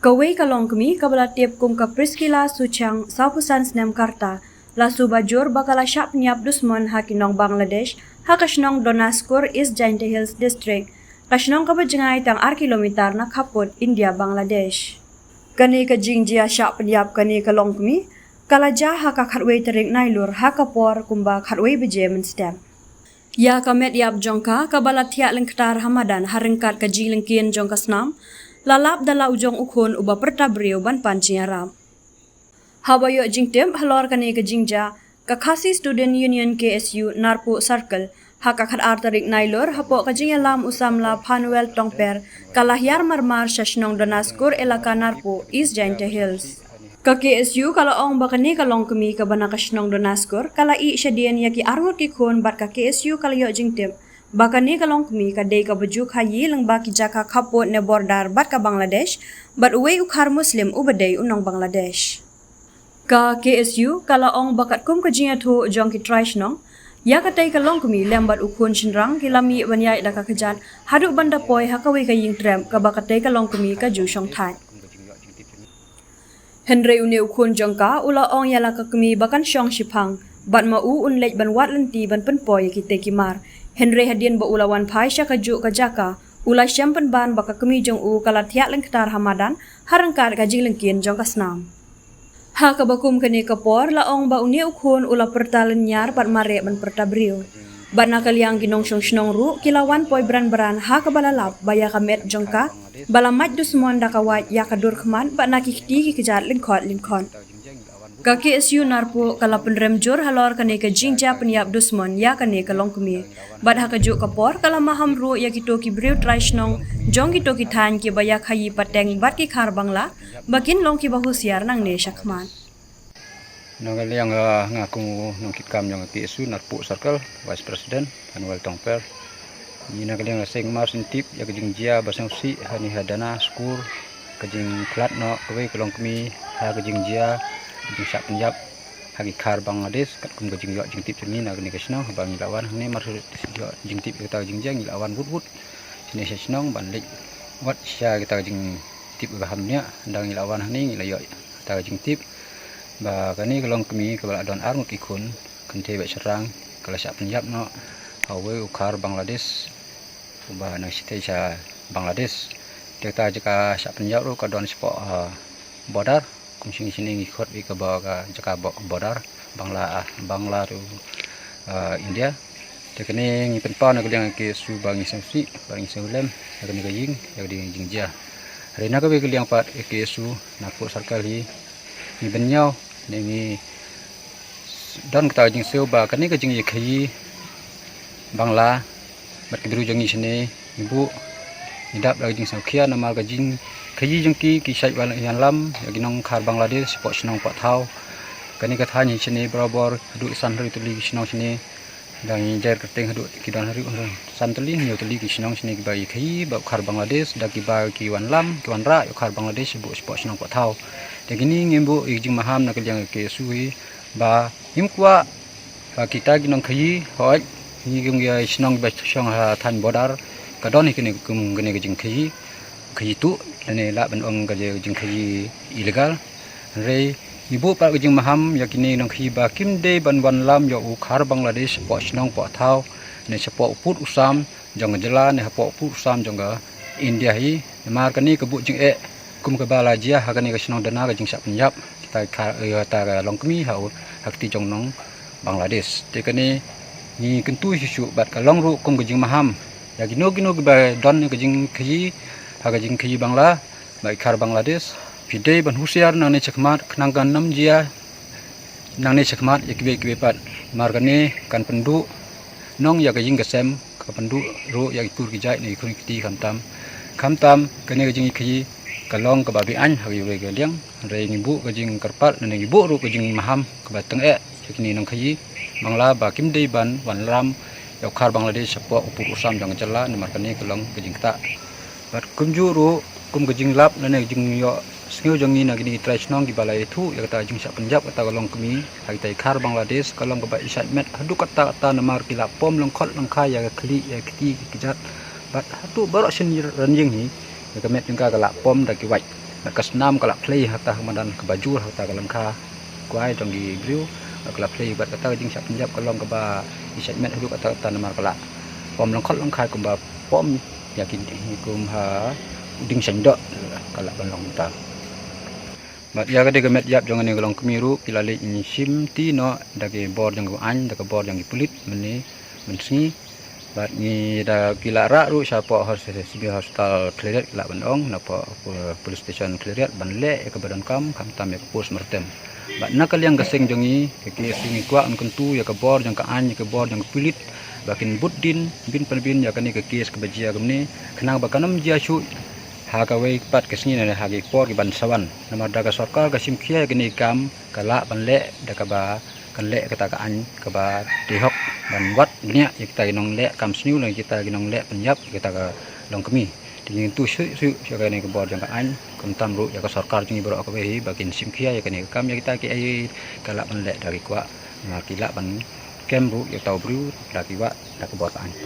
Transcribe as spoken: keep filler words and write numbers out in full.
Kawei ka longkmie kaba la tip kum ka Priskila Suchang, sawphew san snem ka rta, la suba jur ba ka la shah pynïap dusmon ha ki nong Bangladesh ha ka shnong Donaskur, East Jaintia Hills District, ka shnong kaba jngai tang ar kilometer na khappud India Bangladesh. Kane ka jingjia shah pynïap kane ka longkmie ka la jia ha ka khatwei tarik Nailur ha ka por kumba khatwei baje mynstep. Ïa ka met ïap jong ka, kaba la thiah lyngktar ha madan ha ryngkat ka jinglyngkien jong ka snam, la lap da la u jong u khun uba pyrta briew ban pan jingïarap. Haba ïoh jingtip halor kane ka jingjia, ka Khasi Student Union, K S U, Narpuh Circle, ha ka khatar tarik Nailur, hapoh ka jingïalam u samla Phanuel Tongper, ka la hiar marmar sha shnong Donaskur, elaka Narpuh, East Jaintia Hills. Ka K S U ka la ong ba kane ka longkmie kaba na ka shnong Donaskur ka la ïeh shadien ïa ki arngut ki khun, bad ka K S U ka la ïoh jingtip ba kane ka longkmie ka dei kaba ju khaïi lyngba ki jaka khappud ne border bad ka Bangladesh, bad uwei u khar Muslim uba dei u nong Bangladesh. Ka K S U ka la ong ba katkum ka jingïathuh jong ki trai shnong, ïa katei ka longkmie lem bad u khun shynrang ki la mih ban ïaid da ka kjat haduh ban da poi ha kawei ka ïing trep kaba katei ka longkmie ka ju shong thait. Hynrei une u khun jong ka u la ong ïa la ka kmie ba kan shong shiphang, bad ma u un leit ban wad lynti ban pynpoi ïa kitei ki mar. Hynrei hadien ba u la wan phai sha kajuh ka jaka, u la shem pynban ba ka kmie jong u ka la thiah lyngktar ha madan ha ryngkat ka jinglyngkien jong ka snam. Ha kaba kum kane ka por, la ong ba une u khun u la pyrta lynñiar bad mareh ban pyrta briew. Bad na ka liang ki nongshong shnong ruh ki la wan poi bran bran ha kaba la lap ba ïa ka met jong ka ba la mait dusmon da ka wait ïa ka dur khmat bad na ki kti ki kjat lyngkhot lyngkhot. Ka K S U Narpuh ka la pynrem jur halor kane ka jingjia pynïap dusmon ïa kane ka longkmie. Bad ha kajuh ka por ka la maham ruh ïa kito ki briew trai shnong jong kito ki thaiñ kiba ïa khaïi pateng bad ki khar Bangla, ba kin long kiba husiar nangne shakhmat. Na ka liang, ah, nga kum u nongkitkam jong ka K S U Narpuh Circle, Vice President, Phanuel Tongper. Ngi na ka liang ka seng mar shen tip ïa ka jingjia ba sngewsih ha ne ha Donaskur, ka jingkhlad noh kawei ka longkmie ha ka jingjia ka jingshah pynïap ha ki khar Bangladesh, katkum ka jingïoh jingtip jong ngi na kane ka shnong. Haba ngi la wan hangne mar shu ïoh jingtip ïa kata ka jingjia, ngi la wan wut wut shane sha shnong ban leit wad sha kata ka jingtip kaba kham bniah. Haba ngi la wan hangne ngi la ïoh kata ka jingtip ba kane ka longkmie kaba la don arngut ki khun, kynthei bad shynrang, ka la shah pynïap noh ha uwei u khar Bangladesh uba nang shithei sha Bangladesh. Te kata ka jaka shah pynïap ruh ka don shapoh, ah, border. Kum shane shane ngi khot ïa kaba ka jaka bo-, border Bangla, ah, Bangla to, ah, India. Te kane ngi pynpaw na ka liang ka K S U ba ngi sngewsih, ba ngi sngewlem ïa kane ka ïing, ïa kane ka jingjia. Hynrei na kawei ka liang pat ka K S U Narpuh Circle hi, ngi bynñiaw ne ngi don kata ka jingsngew ba kane ka jingïakhaïi Bangla bad ki briew jong ngi shane, ngi buh, ngi dap da ka jingsngewkhia namar ka jingkhaïi jong ki, ki shait wan ïalam ïa ki nongkhar Bangladesh shapoh shnong poh thaw. Kane ka thaiñ hi shane barabor haduh san hynriew tylli ki shnong shane. Da ngi jer kyrteng haduh ki don haduh san tylli hynñiew tylli ki shnong shane kiba ïakhaïi bad u khar Bangladesh, da kiba ki wanlam, ki wanrah ïa u khar Bangladesh shapoh, shapoh shnong poh thaw. Te kine ngim buh ïa ka jingmaham na ka liang ka K S U hi ba ngim kwah ba kita ki nongkhaïi, hooid, ngi kum ki shnong ba shong ha thaiñ border, ka don hi kane kum kane ka jingkhaïi, khaïi tuh, lane lah ban ong ka jingkhaïi illegal. Hynrei ngi buh pat ka jingmaham ïa kine ki nongkhaïi ba kim dei ban wanlam ïa u khar Bangladesh shapoh shnong poh thaw, ne shapoh u pud u sam jong ka jylla, ne hapoh u pud u sam jong ka India hi. Namar kane ka buh jingeh kum kaba la jia ha kane ka shnong Dona, ka jingshah pynïap kata ka, eh, kata ka longkmie ha u, ha kti jong nong Bangladesh. Te kane ngi kyntu shisha bad ka long ruh kum ka jingmaham ïa kino kino kiba don ka jingkhaïi ha ka jingkhaïi Bangla bad ki khar Bangladesh. Phi dei ban husiar nangne shakhmat khnang kan ym jia nangne shakhmat ïa kiwei kiwei pat. Namar kane kan pynduh nong ïa ka ïing ka sem, ka pynduh ruh ïa ki kur ki jait ne ki khun ki kti khamtam. Khamtam kane ka jingïakhaïi ka long kaba be-aiñ ha kiwei ka liang. Hynrei ngi buh ka jingkyrpad ne ngi buh ruh ka jingmaham kaba tyngeh ïa kine ki nongkhaïi Bangla ba kim dei ban wanlam ïa u khar Bangladesh shapoh u pud u sam jong ka jylla, namar kane ka long ka jingktah. Bad kumjuh ruh kum ka jinglap lane ka jingïohsngew jong ngi na kine ki trai shnong kiba la ïathuh ïa kata ka jingshah pynïap kata ka longkmie ha kita ki khar Bangladesh, ka long kaba i shait met haduh katta katta namar ki la pom lyngkhot lyngkhai ïa ka khlieh ïa ka kti ki kjat. Bad haduh baroh shin rynïeng hi ïa ka met jong ka ka la pom da ki wait. Ka snam ka la plie ha kata ka madan kaba jur ha kata ka lyngkha kwai jong ki briew. Ka la plie bad kata ka jingshah pynïap ka long kaba i shah met haduh katta katta namar ka la pom lyngkhot lyngkhai kumba pom ïa ki kum ha u dieng shyndoh ka lah ban long kumta. Bad ïa ka dei ka met ïap jong kane ka longkmie ruh ki la leit shim ti noh da ki bor jong ka aiñ, da ka bor jong ki pulit mynne mynsngi. Bad ngi da ki la rah ruh shapoh hos-, Civil Hospital Khliehriat ki lah ban ong, napoh, eh, Police Station Khliehriat ban leh ïa kaba donkam khamtam ïa ka postmortem. Bad na ka liang ka seng jong ngi, ka case ngi kwah ban kyntu ïa ka bor jong ka aiñ, ïa ka bor jong ka pulit ba kin bud din, bin pan bin ïa kane ka case kaba jia kumne, khnang ba kan ym jia shuh ha kawei pat ka sngi ne ha ki por ki ban sa wan. Namar da ka sorkar ka shim khia ïa kane ka kam, ka lah ban leh da kaba kan leh kata ka aiñ kaba dei hok ban wad bniah ïa kita ki nongleh kam sniew lane kita ki nongleh pynïap ïa kita ka longkmie. Te ngi kyntu shuh shuh ïa kane ka bor jong ka aiñ, khamtam ruh ïa ka sorkar jong ngi baroh kawei hi ba kin shim khia ïa kane ka kam ïa kita kiei ka lah ban leh da ki kwah. Namar ki lah ban kem ruh ïa uta u briew da ki wah da ka bor ka aiñ.